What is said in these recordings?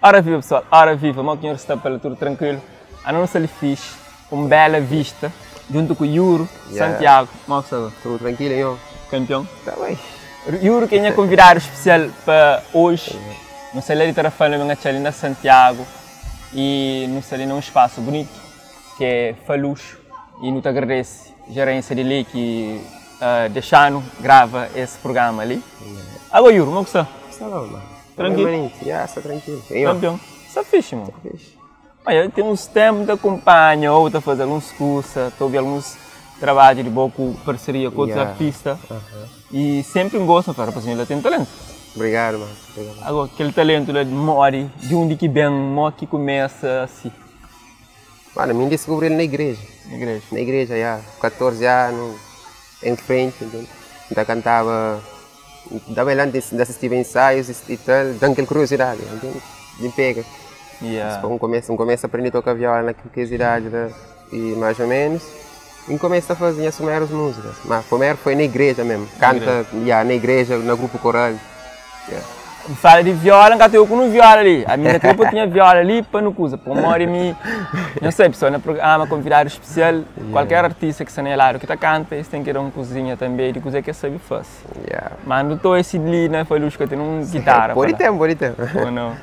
Ora viva pessoal, ora viva, mo ki nhos sta pa la tudu tranquilo? Ana nu sta li fixe, ku un bela vista, djuntu ku Yuro Santiago, mo ki sta ba? Tudu tranquilo nho? Campion? Ta bai. Yuro ki é nha convidado especial pa oji, nu sta la di Tarrafal, nu ben atxa li na Santiago e nu sta li na un espaço bunitu ki é Faluxo e nu ta agradece gerência di li ki dexa-nu grava es programa li. Ago Yuro, mo ki sta? Sta bom, mano. Tranquilo? Ya, sta tranquilo. Campeão. Sta fixe, mano. Sta fixe. Olha, tem uns tempos que acompanha ou tá fazer alguns cursos, tá ouvindo alguns trabalhos de boa com parceria com outros artistas. E sempre gosto, fala, rapazinho, ele tem talento. Obrigado, mano. Obrigado. Agora, aquele talento lá de mori, de onde que vem, mo que começa assim. Mano, me descobri ele na igreja. Na igreja? Na igreja, já. 14 anos, em frente, entende? Então cantava Daba el antes de assistir ensaios e tal, dá aquela curiosidade, entende? De pega. Yeah. Um começa, um começa a aprender a tocar viola naquela idade, né? E mais ou menos, e começa a fazer as primeiras músicas. Mas primeiro foi na igreja mesmo, canta, igreja. Yeah, na igreja, no grupo coral. Yeah. Fala de viola, nunca teve com viola ali. A minha tempo tinha viola ali para não usa. Pô, mori me, não sei, pessoal, no programa convidado especial, qualquer artista que está na lado que tá canta, eles têm que dar uma cozinha também, de coisa que sabe fazer. Yeah. Mas não estou esse ali, né? Foi luz que eu tenho um guitarra. Pode ter, pode ter. Ou não?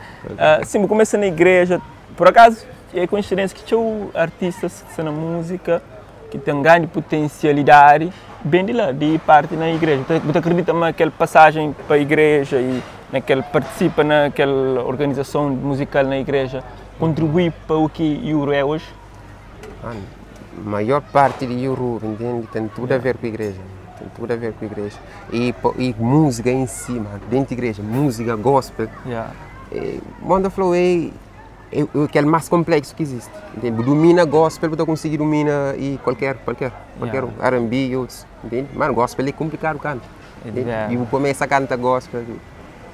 Sim, vou começar na igreja. Por acaso, é coincidência que tinha artistas que estão na música, que tem grande potencialidade, bem de lá, de parte na igreja. Você acredita naquela passagem para a igreja e naquele participa naquela organização musical na igreja, contribui para o que Yuro é hoje? Mano, a maior parte de Yuro, entende? Tem tudo a ver com a igreja. Tem tudo a ver com a igreja. E música em si, mano, dentro da igreja, música, gospel. E, Manda Flow é o que é o mais complexo que existe. Entende? Domina gospel, você consegue dominar e qualquer R&B e outros. Entende? Mano, gospel é complicado canto. Entende? E você começa a cantar gospel,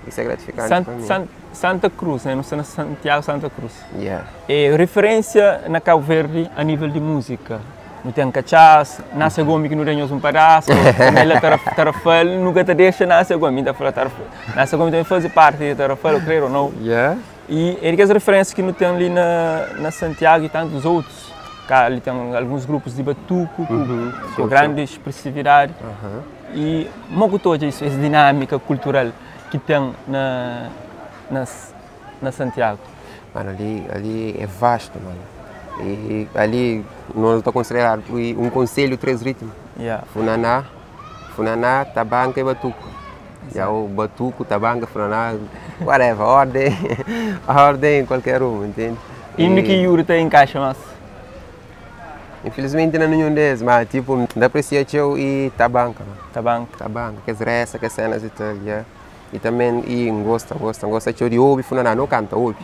isso é gratificante pra mim. Santa Cruz, né? Não sei na Santiago, Santa Cruz. Yeah. É referência na Cabo Verde a nível de música. Não tem cachaça, nasce gomi que não tem um pedaço, ela Tarrafal, nunca te deixa nasce gomi, então fala Tarrafal. Nasce gomi também faz parte de Tarrafal, eu creio ou não. E é que as referências que não tem ali na Santiago e tantos outros. Cá ali tem alguns grupos de batuco, com grande expressividade. E como toda isso, essa dinâmica cultural que tem na Santiago. Mano, ali é vasto, mano. E ali nós está considerado um concelho 3 ritmos. Funaná, Funaná, Tabanca e Batuco. Já o Batuco, Tabanca, Funaná, whatever, ordem, a ordem qualquer um, entende? E no que Yuri tem encaixa mais? Infelizmente não é nenhum deles, mas dá para ser eu e Tabanca, mano. Tabanca. Tabanca, que é essa, que é cenas e tal, yeah. E também, e gosta, gosta, gosta de ouvir Funaná, não canta, ouve,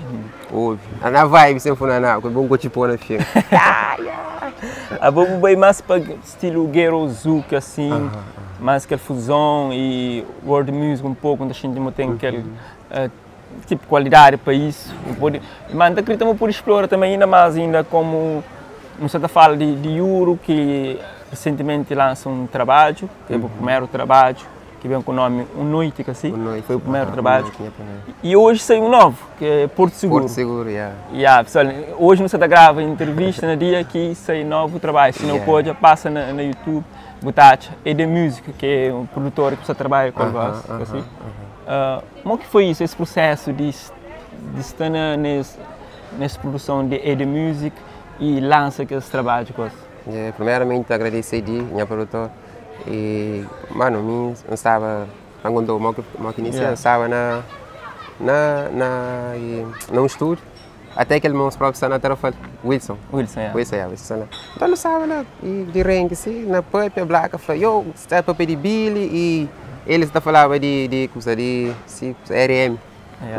ouve. Na vibe sem Funaná, com bom gosto na fim. A vou bem mais para estilo Guerro Zouk, assim, mais aquele fusão e world music um pouco, onde a gente não tem aquele, tipo qualidade para isso. Pode, mas acredito que pode explorar também ainda mais, ainda como não se fala de Yuro, que recentemente lança um trabalho, que é o primeiro trabalho, que vem com o nome Um Noite, que assim, Um Noite. foi o primeiro trabalho. Um Noite, é primeiro. E hoje saiu um novo, que é Porto Seguro. Porto Seguro, yeah. Yeah, pessoal, hoje não se grava entrevista no dia que sai novo trabalho, se não pode, passa na YouTube, Butacha, é The Music, que é um produtor que você trabalha com você, assim. Como que foi isso, esse processo de estar nessa produção de The Music e lança aqueles trabalhos com você? Yeah, primeiramente agradecer de minha produtor. E, mano, mim não estava, não contou, mal que, mal que iniciei, estava num estúdio, até que ele me mostrou que está na Tarrafal, Wilson. Wilson, yeah. Wilson, yeah, Wilson, né? Então, não estava lá, e de renque, assim, na Pepe, Black, falei, yo, está para pedir Billy, e eles tá falava de coisa de, sim, RM.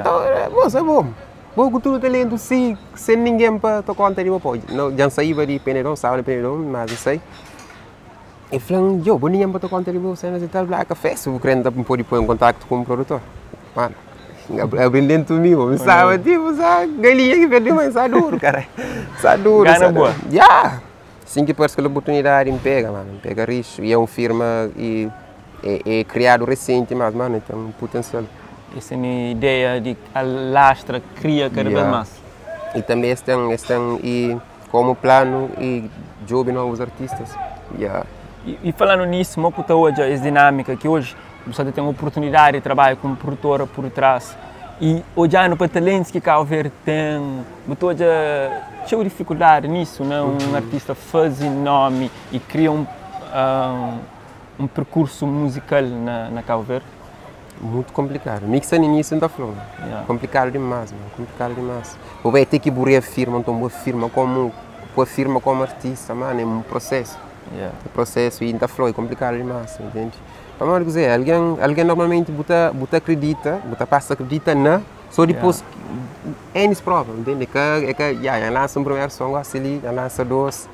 Então, é, moço, é bom. Bom, com tudo talento, sim, sem ninguém para tocar conta de pô. Não, já saí de Penedon, estava de Penedon, mas não sei. E falando, yo, bom ninguém para tocar conta de boa, cenas e tal, blá, café, se o crente pode pôr em contato com o produtor. Mano, abrindo dentro de mim, me sabe, tipo, sabe, galinha que perdeu, mas sabe duro, cara. Sabe duro, Gana sabe boa. duro. Yeah. Assim que parece que a oportunidade me pega, mano, me pega risco. E é uma firma e é criado recente, mas, mano, tem um potencial. Essa é a ideia de alastra, cria cada vez mais. E também eles têm e como plano e job novos artistas. Yeah. E falando nisso, mo que hoje essa dinâmica que hoje você tem a oportunidade de trabalhar com produtora por trás e olhando para talentos que Cabo Verde tem, você hoje cheio de dificuldade nisso, né? Um artista faz nome e cria um percurso musical na Cabo Verde. Muito complicado. Mixa no início não está falando. Complicado demais, mano. Complicado demais. Vou vai ter que reafirma, então afirma como artista, mano, é um processo. É processo e está falando, é complicado demais, entende? Para dizer, alguém normalmente bota acredita, bota passa acredita na, só depois yeah. é prova, entende? Que é que yeah, lança um primeiro som, gosta ali, já lança dois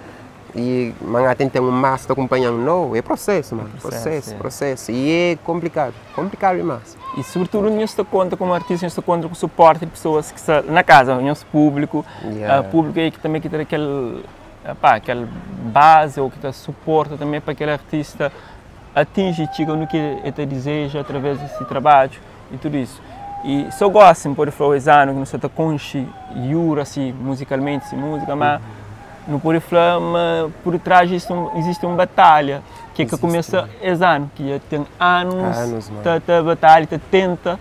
e mas tem um massa acompanhando. Não, é processo, mano. É processo, processo, processo. E é complicado, complicado demais. E sobretudo, não se conta como artista, não se conta com o suporte de pessoas que estão na casa, o nosso público, público aí que também que tem aquele, pá, aquele base ou que dá suporte também para aquele artista atinge, chega no que ele deseja através desse trabalho e tudo isso. E só gosto, pode falar esse ano que não se está consci, jura assim, musicalmente, assim, música, mas não pode falar, mas por trás disso existe uma batalha que é que começa esse ano, que já tem anos, Anos, mano. tá batalha, tá tenta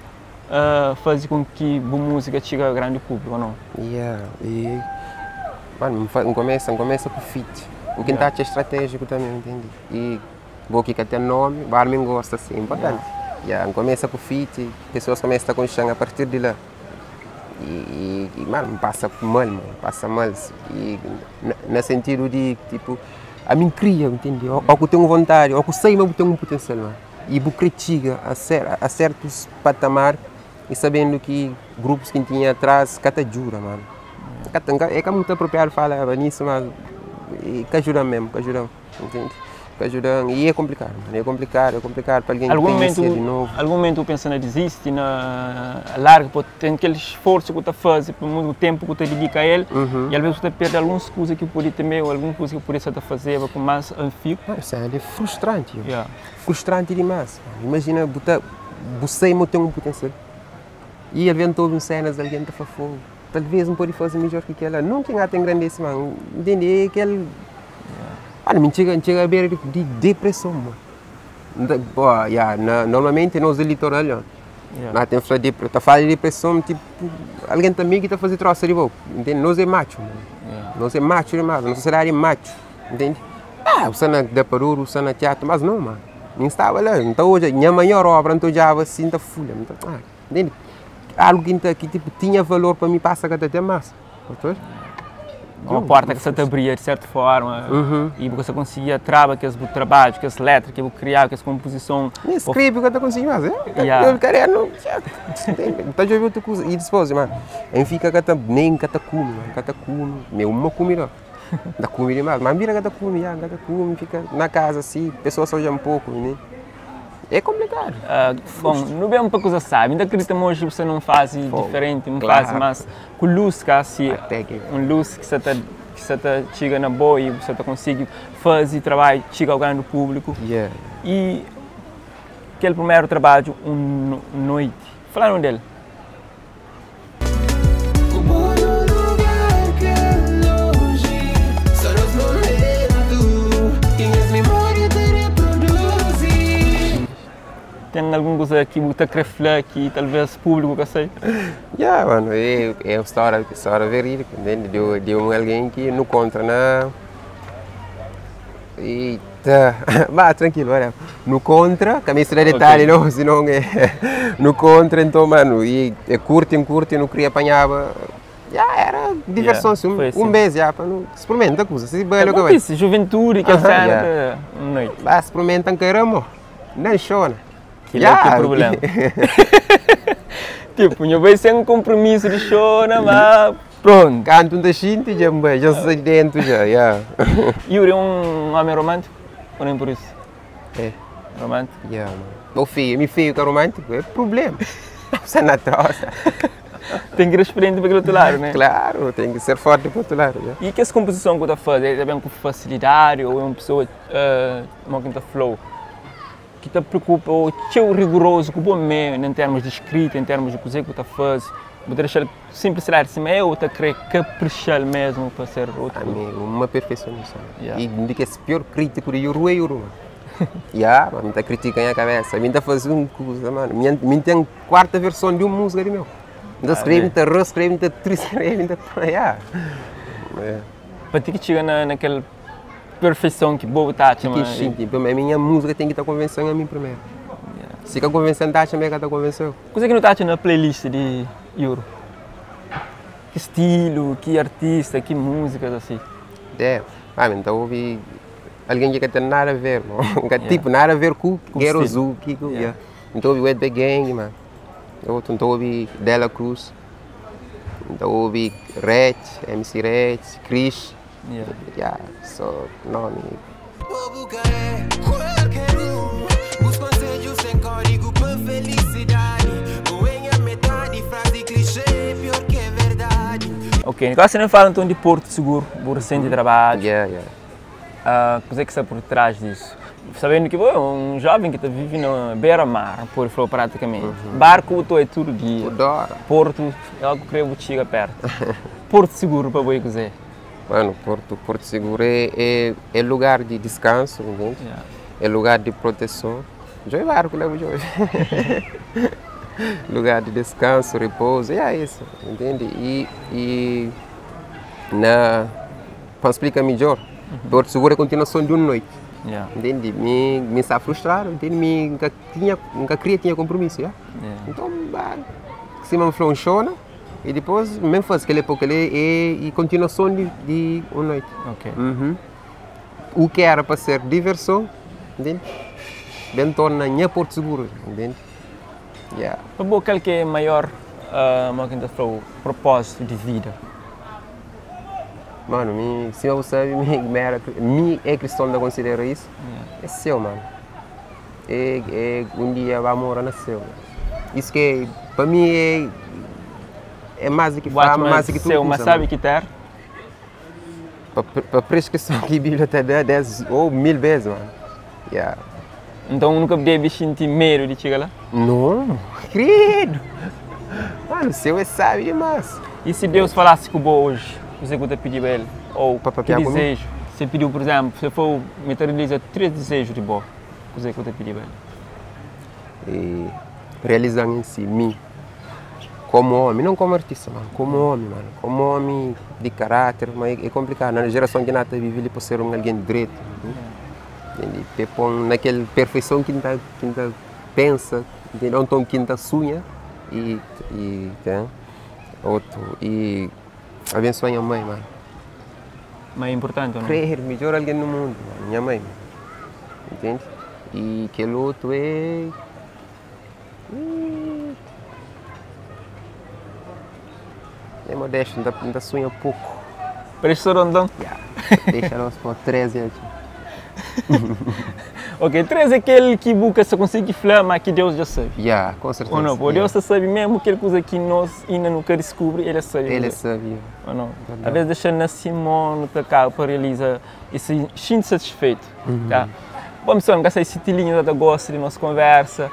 fazer com que a música chegue ao grande público, ou não? Yeah, e mano, começa com feat. O que yeah. é estratégico também, entende? E vou que tem nome, o Armin gosta assim, é importante. Yeah. Começa com feat, pessoas começam a conhecer a partir de lá. E, mano, passa mal, mano, passa mal. E no sentido de, tipo, a mim cria, entende? Ou que tenho vontade, ou que sei, mas tenho um potencial, mano. E vou critica a certos patamar e sabendo que grupos que tinha atrás, cata jura, mano. É que é muito apropriado falar nisso, mas e que ajuda mesmo, que ajuda, entende? Que ajuda, e é complicado, mano, é complicado para alguém Algum que momento, tem de novo. Algum momento pensa na desiste, na larga, pô, tem aquele esforço que você faz, por muito tempo que você dedica a ele, e às vezes você perde algumas coisas que pode ter, ou alguma coisa que poderia estar a fazer com mais afinco. Ah, isso é frustrante, frustrante demais. Mano. Imagina, botar, você tem um potencial. E alguém todo em cenas, alguém está fogo. Talvez não pode fazer melhor que aquela. Não que tem grande mano. Entende? É aquele. Mano, me chega a beira de depressão, mano. Pô, yeah, normalmente nós do litoral, ó. Não tem falar de, tá falando de depressão, tipo, alguém também que está fazendo troça de boca, entende? Nós é macho, mano. Nós é macho demais, nossa sociedade é macho, entende? Ah, você na da paruro, você na teatro, mas não, mano. Nem estava lá. Então hoje, minha maior obra, então já assim, tá folha. Então, entende? Algo que tipo, tinha valor para mim, passa cada até mais. Tá? Uma porta que você te abria de certa forma e você conseguia travar aqueles trabalhos, aquelas letras que eu criar, aquelas composição. Nem escreve o que eu consigo fazer. Eu quero, tá já outra coisa. E depois, mano, eu fica que nem que come, mano, que come, meu uma comida. Da come demais, mas vira que come, já, que come, fica na casa assim, pessoas só já um pouco, né? É complicado. Bom, não bem para coisa sabe, ainda acredito hoje você não faz diferente, não faz, mas com luz que assim, um luz que você tá chega na boa e você tá consegue fazer trabalho, chega ao grande público. E aquele primeiro trabalho, uma noite, falaram dele. Como no lugar que é longe, só nos momentos que minhas memórias te reproduzem. Tem alguma coisa que você quer falar que talvez público que sei? Yeah, mano, é uma história verídica, entende? De um alguém que não contra na. Eita, mas tranquilo, olha. No contra, camisa de detalhe, não, senão é. No contra, então, mano, e é curto, em curto, e não queria apanhava. Já era diversão, Yeah, um, foi assim. um mês já, para não. Experimenta coisa, se É belo que bom vai. isso, juventude, que é cena, uma noite. Mas experimenta caramba, nem chora. Que é que é o problema. Tipo, eu vai sem um compromisso de chorar, mas pronto. Canto da gente, já, já sai dentro já, yeah. Yuri é um homem romântico? Ou nem por isso? É. Romântico? Yeah, mano. O feio, me feio que é romântico, é problema. Você na troça. Tem que ir experiente para aquele outro lado, né? Claro, tem que ser forte para o outro lado. Yeah. E que essa composição que você faz, é também com facilidade ou é uma pessoa, uma que está flow? ki ta preokupa ô txeu rigurozu ku bo mê na termus di skrita, em termus di kuzê ki bu ta faze? Bu ta dexa-l simplisidadi sima é ô ta krê kaprixa-l mesmu pa ser otu kuza? Ami uma perfesionista. Yeah. E un di kes pior kritiku di Yuru é Yuru. Ya, ma mi ta kritika nha kabesa, mi ta faze un kuza, mano. Mi, mi ten kuarta verson di un múzika di meu. Mi ta skrebe, mi ta reskrebe, mi ta triskrebe, mi ta. Ya. É. Pa ti ki txiga na, na kel perfeison ki bo bu ta atxa Ki ma. xinti, pa mi nha múzika ten ki ta konvense-m a mi primeru. Si ka konvense-m, ta atxa ma e ka ta konvense-u. Kuzê ki nu ta atxa na playlist di Yuru? Ki stilu, ki artista, ki múzikas asi? Damn. Ah, mi ta obi algen ki ka ten nada a ver, mo. Ka tipo nada a ver ku Ku Ghetto stilu. Zoo, ki ku, Yeah. yeah. Mi ta obi Wetback Gang, man. Outro, mi ta obi Dela Cruz. Mi ta obi Ratch, MC Ratch, Chris. Yeah. Yeah, so nomi. Povo que é qualquer um. Os conselhos sem código para felicidade. Ou em a metade, frase clichê, pior que é verdade. Ok, agora você não fala então de Porto Seguro, bu recente trabalho. Yeah. Ah, kuzê ki sta por trás disso? Sabendo que bo é um jovem que ta vive na beira-mar, por falou praticamente. Barco tu é tudo dia. Adoro. Porto é algo que creio que chega perto. Porto Seguro para boi kuzê? Mano, Porto Seguro é lugar de descanso, entende? Yeah. É lugar de proteção. Joy barco, leva Joy. Lugar de descanso, repouso, é isso, entende? E na, para explicar melhor, Porto Seguro é continuação de uma noite. Yeah. Entende? Me está frustrado, entende? Me nunca tinha, nunca queria tinha compromisso, yeah? Yeah. Então, bah, se me funciona e depois mesmo faz aquele pouco ali e continuação de uma noite. Ok. Uhum. O que era para ser diversão, entende? Bem torna minha Porto Seguro, entende? Yeah. Para bo, qual que é o maior, uh, que falou, propósito de vida? Mano, me, se eu sabe, me é cristão não considero isso. Yeah. É seu, mano. É um dia vai morar na seu. Mano. Isso que para mim é mais do que fama, mais do que tudo. Seu, mas sabe que ter? Para prescrição que a Bíblia te dá 10 ou 1000 vezes, mano. Yeah. Então nunca deve sentir medo de chegar lá? Não, credo. Mano, o seu é sábio demais. E se Deus falasse com você hoje, você que pedir para ele? Ou Pa que papiar comigo? desejo? Você pediu, por exemplo, você for materializa 3 desejos de boa, você que pedir para ele? E realizar em si, mim, como homem, não como artista, mano, como homem, mano, como homem de caráter, mas é complicado. Na geração que nós vive, ele pode ser um alguém direito, entende? Te põe naquela perfeição que ainda pensa, entende? Ou então que ainda sonha e tem outro e abençoa minha mãe, mano. Mas é importante, não? Crer, melhor alguém no mundo, mano, minha mãe, mano. Entende? E aquele outro é é modesto, ainda sonha pouco. Parece rondão. Yeah. Deixa nós por 13 anos. Ok, 3 é aquele que busca se consegue falar, mas que Deus já sabe. Yeah, com certeza. Ou não? Pô, yeah. Deus sabe mesmo que ele coisa que nós ainda nunca descobre, ele sabe. Ele sabe. Ou não? Às vezes deixa na Simone cá para realizar e se sente satisfeito. Tá? Bom, pessoal, não sei se tilinho da gosta de nossa conversa.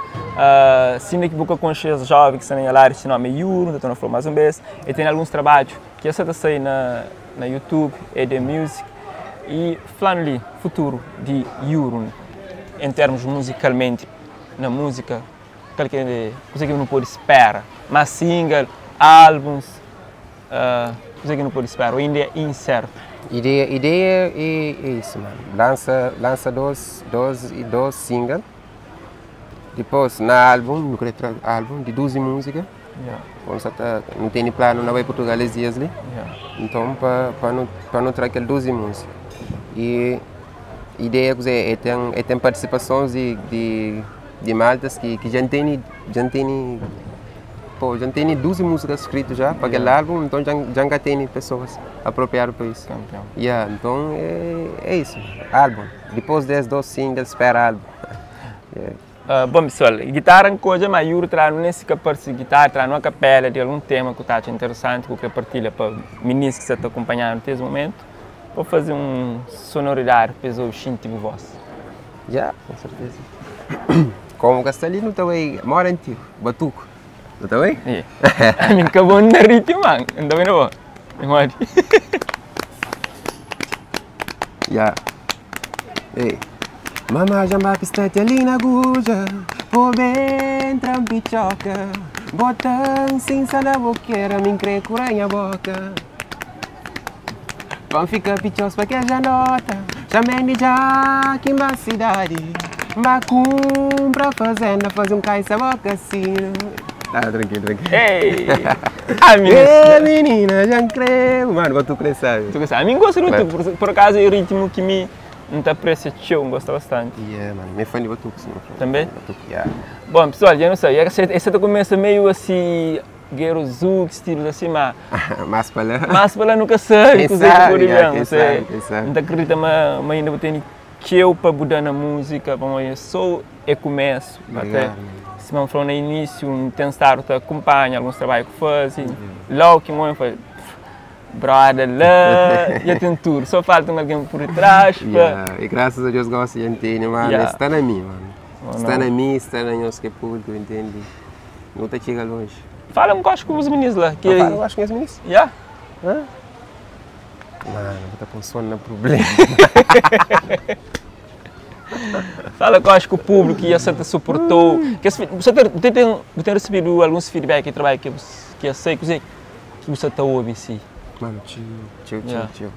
Se ainda que boca consciência jovem que está na área, esse nome é Yuru, não estou falando mais um vez. E tem alguns trabalhos que eu está saindo na YouTube, é The Music. E falando ali, futuro de Yuru, em termos musicalmente, na música, qualquer coisa que não pode esperar. Mas single, álbuns, coisa que não pode esperar, ainda é incerto. Ideia é isso, mano. Lança dois singles. Depois, na álbum, no álbum de 12 músicas. Yeah. Não tem plano, não vai Portugal esses dias ali. Yeah. Então, para não trazer aquele 12 músicas. E a ideia é tem participações de maltas que já tem 12 músicas escritas já para aquele álbum, então já tem pessoas apropriadas para isso. Campeão. Yeah, então é isso, álbum. Depois desses 2 singles, espera álbum. Yeah. Bom pessoal, guitarra é coisa, mas eu trago nesse que aparece guitarra, trago uma capela de algum tema que está interessante, que eu partilha para meninos que estão acompanhando nesse momento, para fazer um sonoridade para o sentir voz. Já, yeah, com certeza. Como ka sta li nu ta bai moda antigu, batuku. Nu ta bai? E. Ami N ka bon na ritmu ma N ta bai na bo. Modi? Ya. Ei. Mama jamba pistati ali na guja, po ben trampichoka, botan cinza na boqueira, mi kre cura nha boca. Vamos ficar pichos pa que já nota, já mendi já que na cidade, ba cumpra fazenda, fazer um caixa boca assim. Tá, tranquilo, tranquilo. Ei! Ah, menina. Ei, menina, já creio. Mano, batuco nem sabe. Tu gosta? A mim gosto do batuco, por acaso é o ritmo que me não te aprecia tcheu, gosto bastante. Yeah, mano, me fã de batuco, sim. Também? Batuco, yeah. Bom, pessoal, já não sei, esse começa meio assim, guerreiro zouk, estilos assim, mas... Mas para lá... Mas para lá nunca sabe, Quem sabe, yeah, quem sabe, quem sabe. Não acredita, mas ainda vou ter que eu para mudar na música, bom, eu só é começo, até... Se não falou no início, não tem estado te acompanha, alguns trabalhos que fazem, logo que mãe foi, brother lá, já tem tudo, só falta alguém por trás. Yeah. E graças a Deus gosto de entender, mano, Yeah. está na mim, mano. Oh, está não. na mim, está na nossa que é público, entende? Não te chega longe. Fala um pouco com os meninos lá. Que... Eu falo, eu acho que os meninos. Yeah. Hã? Mano, vou estar com sono na problema. Fala que eu acho que o público e a te suportou. Que você tem recebido alguns feedback de trabalho que eu sei que você está ouvindo em si. Mano, tio, tio, tio, tio.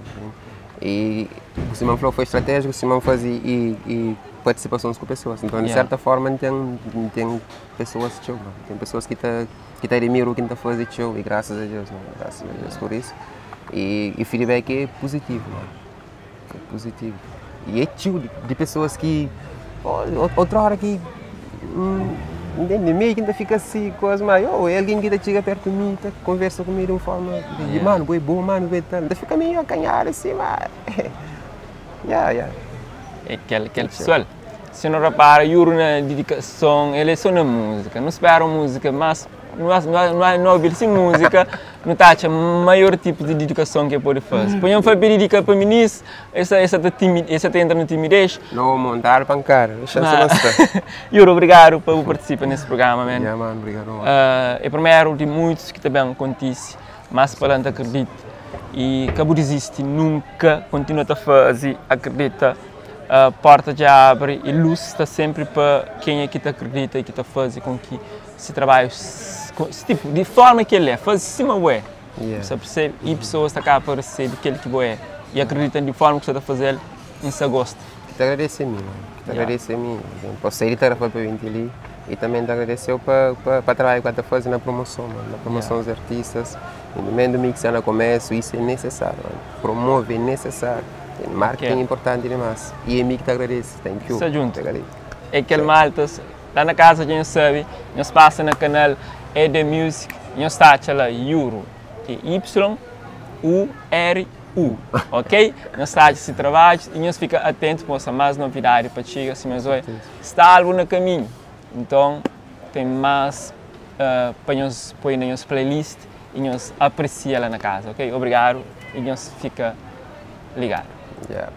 E o Simão falou foi estratégico, o Simão faz e participações com pessoas. Então, de certa forma, tem pessoas tio, mano. Tem pessoas que tá que admiram o que está fazendo tio e graças a Deus, mano. Graças a Deus por isso. E o feedback é positivo, mano. É positivo. E é tio de pessoas que, outra hora que, entende? Meio que ainda fica assim, coisa, mas oh, é alguém que chega perto de mim, tá, conversa comigo de uma forma, de, mano, boi bom, mano, boi tal. Ainda fica meio acanhado assim, mas... yeah, yeah. É aquele pessoal, se não repara, Yuro na dedicação, ele é só na música, não espera música, mas não ouvir sem música, não está a maior tipo de dedicação que pode fazer. Põe um foi dedicar para meninos, essa essa entra na timidez. Não montar pancar, deixa eu Yuro, obrigado por participar nesse programa, man. Yeah, man, obrigado. É primeiro de muitos que também acontece, mas para não acredito e acabou desiste nunca, continua a fazer, acredita. A porta já abre e luz está sempre para quem é que te acredita e que te faz com que se trabalho, tipo, de forma que ele é, faz cima ué. Yeah. Você percebe? E pessoas estão cá para receber aquele que é e acreditam de forma que você está fazendo, em seu gosto. Que te agradeço a mim, mano. Que te agradeço a mim. Posso ir para vir ali e também te agradecer para o trabalho que está fazendo na promoção, mano. Na promoção dos artistas. E no meio do mix no começo, isso é necessário, mano. Promove é necessário. Marketing é importante demais. E é mim que te agradeço. Thank you. Está junto. É aquele maltas, lá na casa a gente sabe, nós passa no canal ED Music, nós está lá Yuro, que é Y-U-R-U, ok? Nós está esse trabalho e nós fica atento com essa mais novidade para chegar assim, mas olha, está algo no caminho. Então, tem mais para nós pôr na nossa playlist e nós aprecia lá na casa, ok? Obrigado e nós fica ligado. Yeah.